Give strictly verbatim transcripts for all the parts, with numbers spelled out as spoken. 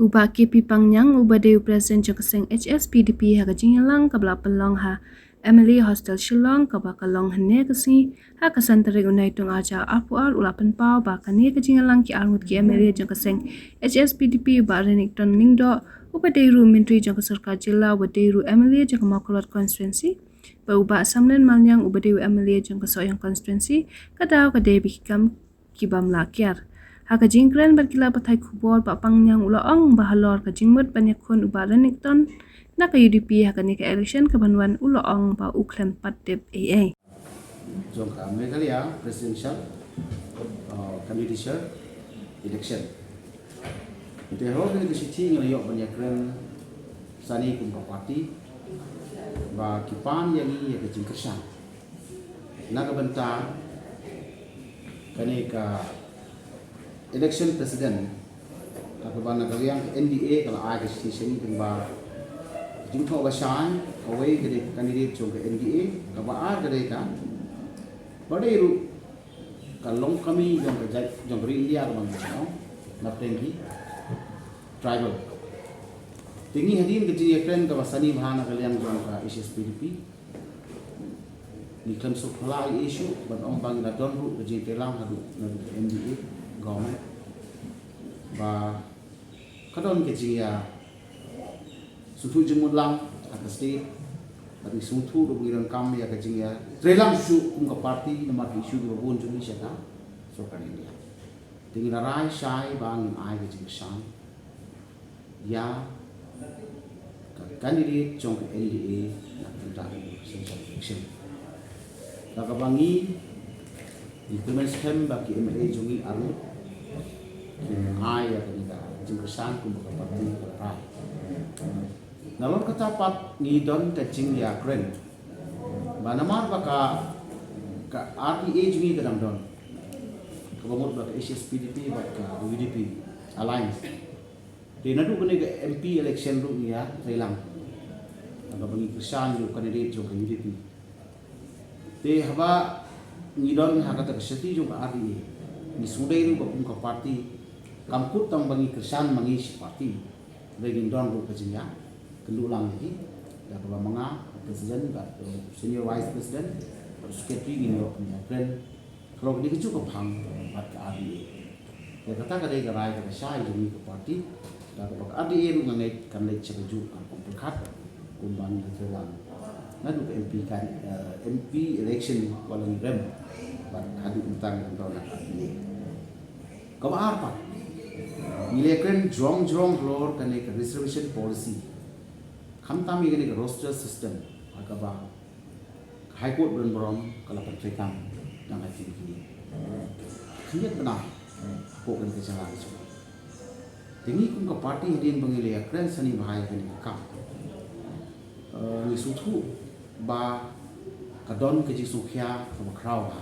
U Bah K P Pangniang, uba dei u President jong ka seng H S P D P, ha ka jingïalang kaba la pynlong ha M L A Hostel Shillong, kaba ka long hynne ka sngi, ha ka san tarik u Naitung arhajar arphew ar, u la pynpaw ba kane ka jingïalang ki arngut ki M L A jong ka seng H S P D P, u Bah Renikton Lyngdoh, uba dei ruh u Myntri jong ka Sorkar Jylla, uba dei ruh M L A jong ka Mawkyrwat Constituency, bad u Bah Samlen Malniang, uba dei u M L A jong ka Sohiong Constituency, ka daw ka dei ba ki kam ki bym lah kiar. Ha ka jingkren bad ki lad pathai khubor, Bah Pangniang u la ong ba halor ka jingmut ban ïakhun u Bah Renikton na ka U D P ha kane ka election kaban wan, u la ong ba u khlem pat tip ei ei. Jong ka Meghalaya Presidential, uh, Candidature Election. Te halor kane ka shithi nga la ïoh ban ïakren sani kum ka party ba ki pan ïa ngi ïa ka jingkyrshan na ka bynta kane ka election president, ha kaba na ka liang ka N D A ka la ai ka shithi sha ngi, tang ba jingthoh ba shai, kawei ka dei ka candidate jong ka N D A, kaba ar ka dei ka, ba dei ruh ka longkmie jong ka jait, jong ka ri India kaba ngi ong, na pdeng ki tribal. Te ngi hadien ka jingïakren kaba sani bha na ka liang jong ka H S P D P, ngi khlem suk phylla ei ei shuh ban ong ba ngi la don ruh ka jingïatreilang haduh naduh ka M D A government, ba ka don ka jingïa sngewthuh jingmut lang ha ka state, bad ngi sngewthuh ruh ba ngi donkam ïa ka jingïatreilang shuh kum ka party namar ki issue kiba bun jong ngi sha ka sorkar India. Te ngi la rai shai ba ngin ai ka jingkyrshan ïa ka candidate jong ka N D A na ka bynta ka presidential election. Da kaba ngi, ngi kyrmen skhem ba ki M L A jong ngi arngut kin ai ïa kane ka jingkyrshan kumba ka party ka la rai. Nalor kata pat ngi don ka jingïakren ba namar ba ka, ka R D A jong ngi ka dang don, kaba mut ba ka H S P D P bad ka U D P alliance. Te naduh kane ka M P election ruh ngi ïatreilang, da kaba ngi kyrshan ïa u candidate jong ka U D P. Te haba ngi don ha kata ka shithi jong ka R D A, ngi sngewdei ruh ba kum ka party, kam kut tang ba ngi kyrshan ma ngi shi party, hynrei ngin don ruh ka jingïakynduh lang ïa ki, da kaba ma nga, president, bad, uh, senior vice president, bad secretary, ngin ïoh ban ïakren halor kane kajuh ka phang bad ka R D A. Ïa kata ka dei ka rai kaba shai jong ngi ka party, da kaba ka R D A ruh nga ngeit kan leit sha kajuh ka pyrkhat kumba ngi la ïatreilang naduh ka M P kan, eh, M P election ba la ngi rem bad haduh mynta ngi don ha ka R D A. Kaba ar pat, ngi la ïakren jrong jrong halor kane ka reservation policy, khamtam ïa kane ka roster system, ha kaba ka High Court Donbor ka la pyntreikam tang ha ki khyndiat bnai hapoh kane ka jylla ka jong ngi. Te ngi kum ka party hadien ba ngi la ïakren sani bha ïa kane ka kam, eh, ngi sngewthuh ba ka don ka jingsngewkhia kaba khraw bha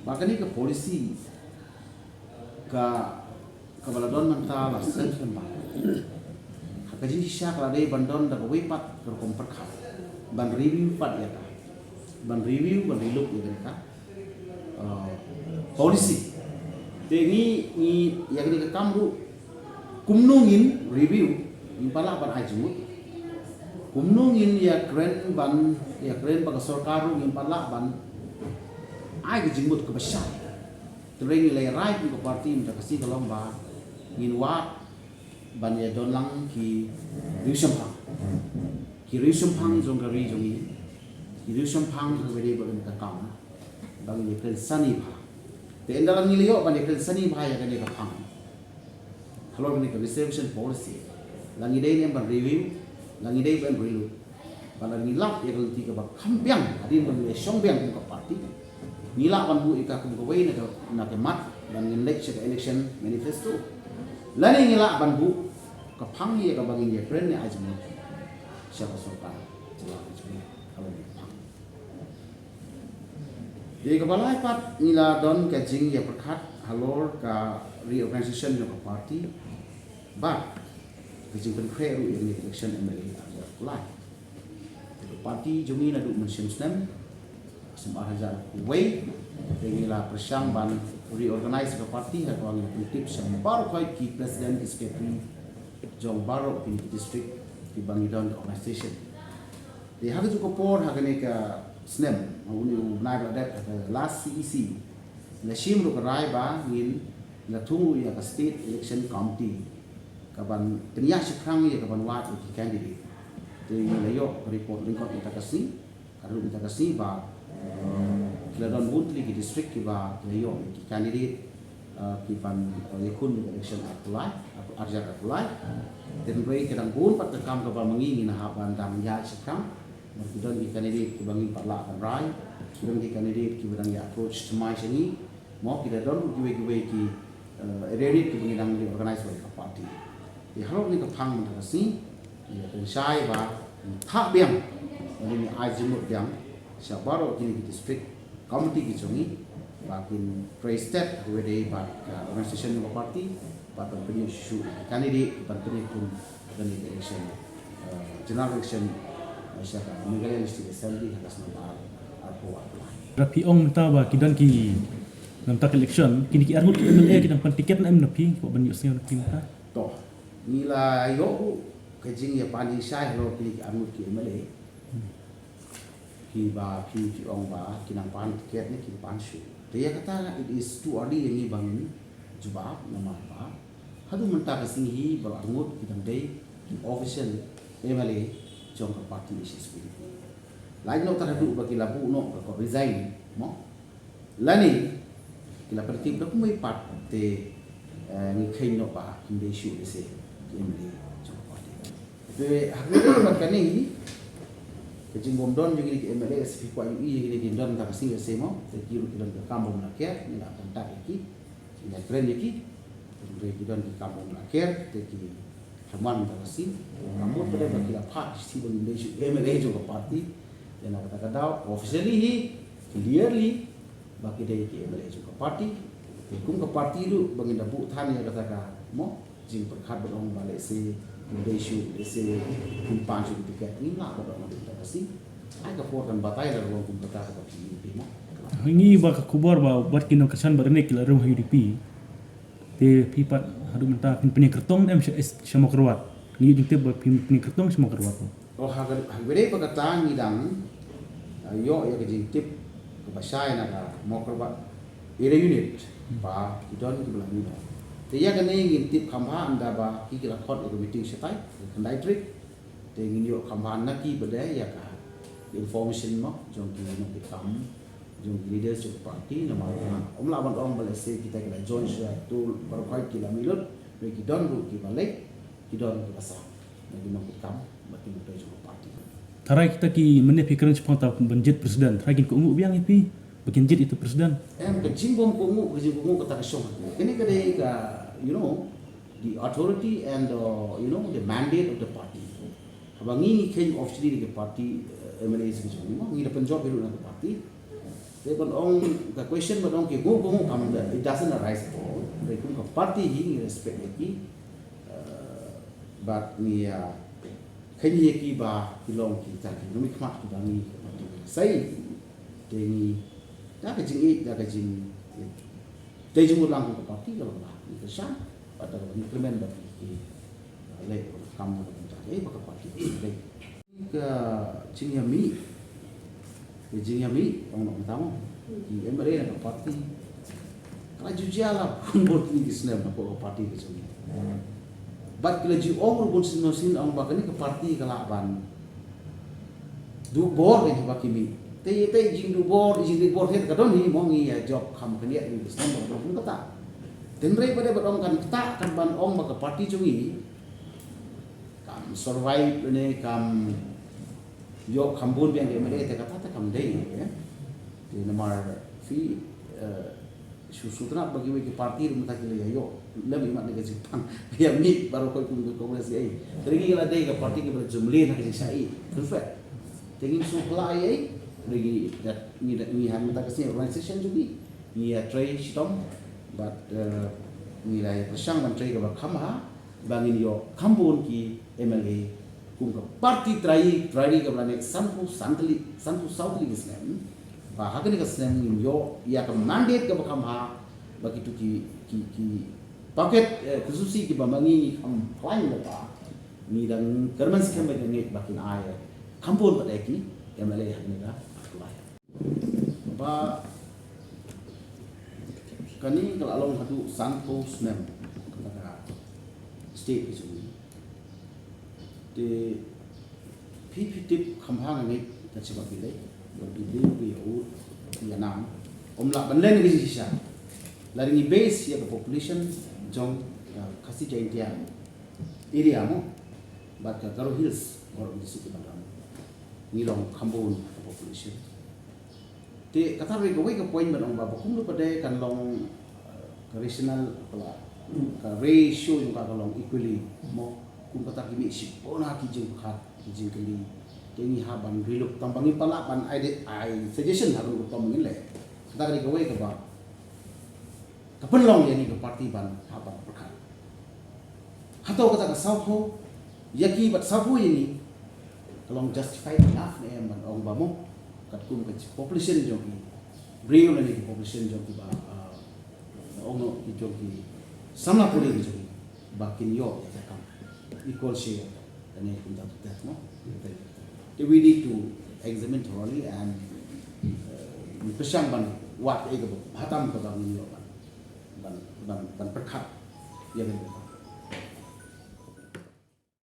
ba kane ka policy ka, kaba la don mynta la sdang khlem bha. Ha ka jingshisha ka la dei ban don da kawei pat ka rukom pyrkhat, ban review pat ïa ka, ban review, ban relook ïa ka, uh, policy. Te ngi, ngi ïa kane ka kam ruh, kumno ngin review, ngim pat lah ban ai jingmut. Kumno ngin ïakren ban, ïakren bad ka sorkar ruh, ngim pat lah ban ai ka jingmut kaba shai. Te ngi la rai kum ka party mynta ka sngi ka long ba ngin wad ban ïadon lang ki riewshemphang, ki riewshemphang jong ka ri jong ngi, ki riewshemphang ha kaba ïadei bad kane ka kam, ba ngin ïakren sani bha. Te ynda la ngi la ïoh ban ïakren sani bha ïa kane ka phang halor kane ka reservation policy, la ngi dei ne em ban review, la ngi dei ban relook. Ba la ngi lap ïa ka lynti kaba kham biang hadien ba ngi la shong biang kum ka party, ngi lah ban buh ïa ka kum kawei na ka, na ka mat ban ngin leit sha ka election manifesto. Lane ngi lah ban buh ka phang ïa kaba ngin ïakren ne ai jingmut sha ka sorkar jylla ka jong ngi halor ka phang. Te kaba lai pat ngi la don ka jingïapyrkhat halor ka reorganization jong ka party bad ka jingpynkhreh ruh ïa ka election M L A arhajar arphew lai. Te ka party jong ngi naduh mynshem snem, snem arhajar arphew wei, te ngi la pyrshang ban reorganize ka party ha kaba ngi la pyntip sha baroh khoit ki president, ki secretary, jong baroh kine ki district kiba ngi don ka organization. Te ha kajuh ka por ha kane ka snem, ha une u bnai ba la dep, ha ka last C E C, la shim ruh ka rai ba ngin la thung ruh ïa ka State Election Committee kaban pynïaid shaphrang ïa kaban wad ïa ki candidate. Te ngi la ïoh ka report lyngkot mynta ka sngi, ka ruh mynta ka sngi ba, eh, ki la don bun tylli ki district kiba ki la ïoh ïa ki candidate, eh, kiban, eh, ïakhun ïa ka election arphew lai, arphew, arhajar arphew lai. Te hynrei ka dang bun pat ka kam kaba ma ngi ngin hap ban dang ïaid shaphrang. Namar ki don ki candidate kiba ngim pat lah ban rai, ki don ki candidate kiba dang ïa approach thymmai sha ngi, mo, ki da don kiwei kiwei ki, eh, area kiba ngi dang reorganize ïa ka party. Te halor kane ka phang mynta ka sngi ngi la pynshai ba ngin thah biang, lane ngin ai jingmut biang sha baroh kine ki district committee ki jong ngi ba kin trei stet ha kaba ïadei bad ka organization jong ka party, bad ban pynïaid shuh shuh ïa ki candidate, ban pynïaid pun ha kane ka election, eh, general election, eh, sha ka Meghalaya Legislative Assembly ha ka snem ar, arphew arphew lai. Lada phi ong mynta ba ki don ki, na mynta ka election, kine ki arngut ki M L A ki dang pan tiket ne em na phi, kwah ban ïohsngew na phi mynta? To, ngi la ïoh ruh ka jingïapan ïashai halor kine ki arngut ki M L A kiba phi, phi ong ba ki nang pan tiket ne kim pan shuh. Te ïa kata, it is too early ïa ngi ba ngin jubab, namar ba haduh mynta ka sngi hi baroh arngut ki dang dei ki official M L A jong ka party H S P D P. Lait noh tang haduh ba ki la buh noh ka, ka resign, mo? Lane ki la pyntip da kumwei pat, te, eh, ngi kheiñ noh ba kim dei shuh lehse ki M L A jong ka party. Te ha kane ka, kane hi ka jingbym don jong kine ki M L A, lehse phi kwah ïohi ïa kine ki don tang ka sngi lehse, mo, te ki ruh ki don ka kam bym lah ker, ngi la contact ïa ki, ngi la kren ïa ki. Hynrei ki don ki kam bym lah ker, te ki thymmai mynta ka sngi. Ka mut pat ba ki la phah shithi ba kim dei shuh M L A jong ka party. Te na kata ka daw, officially hi, clearly, ba ki dei ki M L A jong ka party. Te kum ka party ruh ba ngin da buh than ïa kata ka, mo, jingpyrkhat ban ong ba lehse kim dei shuh, lehse kim pan shuh ki tiket, ngim lah ban ong haduh mynta ka sngi. Ai ka por kan batai, la ruh kum kata ka party U D P, mo. Ngi ba ka khubor ba wat ki nongkyrshan ba rene ki la rung ha U D P. Te phi pat haduh mynta phin pynïakyrtong em sha, sha Mawkyrwat? Ngi ïoh jingtip ba phin pynïakyrtong sha Mawkyrwat. Oh, ha ka, ha kaba dei ba kata ngi dang, ah, ïoh ïa ka jingtip kaba shai na ka Mawkyrwat Area Unit, hmm, ba ki don kiba la mih noh. Te ïa kane ngin tip kham bha ynda ba ki, ki la khot ïa ka meeting shatai, ka khyndai tarik. Te ngin ïoh kham bha na ki ba dei ïa ka information, mo, jong ki nongkitkam, jong ki leaders jong ka party, namar ba ym lah ban ong ba lehse kita ki la join sha tu baroh khoit ki la mih lut, ba ki don ruh kiba leit, ki don kiba sah na ki nongkitkam bad ki nongtrei jong ka party. Tharai kita ki mynne phi kren shaphang ta ban jied president, tharai kin kohnguh biang ïa phi ba kin jied ïa uto u president? Em, ka jingbym kohnguh, ka jingkohnguh kata ka shong ha kane. Kane ka dei ka, you know, the authority and, uh, you know, the mandate of the party. Haba ngi, ngi kheiñ officially da ka party, eh, M L As ki jong ngi, ngi da pynjop hi ruh na ka party. Te ban ong ka question ban ong ki kohnguh, kohnguh, kam da, it doesn't arise at all. Hynrei kum ka party hi ngi respect ïa ki, eh, bad ngi, ah, kheiñ ïa ki ba ki long kita ki nongmihkhmat kiba ngi, ka party, sa ïa, te ngi da ka jingïeit, da ka jing, te jingmut lang kum ka party ka long ba ngi kyrshan bad da kaba ngi kyrmen ba ki, ki leh ba ka kam ba ka bynta, eh, ba ka party ka leh. Ka jingïamih, ka jingïamih, ong noh mynta mo, ki M L A na ka party ka la ju jia la bun bun tylli ki snem na ka party ka jong ngi. Bad ki la ju ong ruh bun sien bun sien, ong ba kane ka party ka lah ban duh bor kein haba ki mih. Te, te jingduh bor, jingduh bor te ka don hi mo, ngi ïa jop kham khyndiat ïa ki snem ba ka don kata. Hynrei ba dei ban ong kan kata, kan ban ong ba ka party jong ngi kam survive ne kam ïoh kham bun biang ki M L A, te kata te kam dei, eh. Te namar phi, eh, shu shu tnat ba kiwei ki party ruh mynta ki la ïa ïoh lem imat na ka jingpang, ïa mih baroh khoit kum ka Congress ïa. Te ngi la dei ka party kaba la jumlien ha ka jingshah ïa. Perfect. Te ngim sngewphylla ïa, ngi da, ngi da, ngi ha mynta ka sngi organization jong ngi, ngi ïa trei shitom bad, eh, ngi la ïa pyrshang ban trei kaba kham bha ba ngin ïoh kham bun ki M L A kum ka party trai, trai kaba la neh sanphew san tylli, sanphew saw tylli ki snem. Ba ha kane ka snem ngin ïoh ïa ka mandate kaba kham bha ba kito ki, ki, ki Tohkit, eh, ki susi kiba ma ngi ngi kham khlaiñ lypa. Ngi dang kyrmen skhem ba ngi ba kin ai kham bun pat ïa ki M L A ha kane ka khlaiñ. Ba kane ka la long haduh sanphew snem kata ka state ka jong ngi. Te phi phi tip kham bha nga ngeit ka, sha ba phi leh, ba phi leh phi ïa u ïa nam. Ym lah ban leh na ka jingshisha. Lada ngi base ïa ka population jong ka Khasi Jaintia area mo bad ka Garo Hills, baroh ngi suk ban ram. Ngi long kham bun ka population. Te kata ruh kawei ka point ban ong ba, ba kumno pat de kan long, eh, ka rational, ka la, ka ratio jong ka ka long equally mo, kum kata ki mih shibun ha ki jingpyrkhat, ki jingkylli. Te ngi hap ban relook, tang ba ngim pat lah ban ai de, ai suggestion ha kano ka rukom ngin leh. Kata ka dei kawei kaba ka pynlong ïa ngi ka party ban hap ban pyrkhat. Hato kata ka sawphew ïa ki bad sawphew ïa ngi ka long justified enough ne em ban ong ba mo katkum ka population jong ki briew lane ki population jong ki ba, ah, ong noh ki jong ki samla pule ki jong ki ba kin ïoh ïa ka kam equal share. Kane kumta tu teh mo. Te we need to examine thoroughly and, uh, pyrshang ban wad ïa ka bha tam kaba ngin ïoh ban, ban, ban, ban pyrkhat ïa kane ka.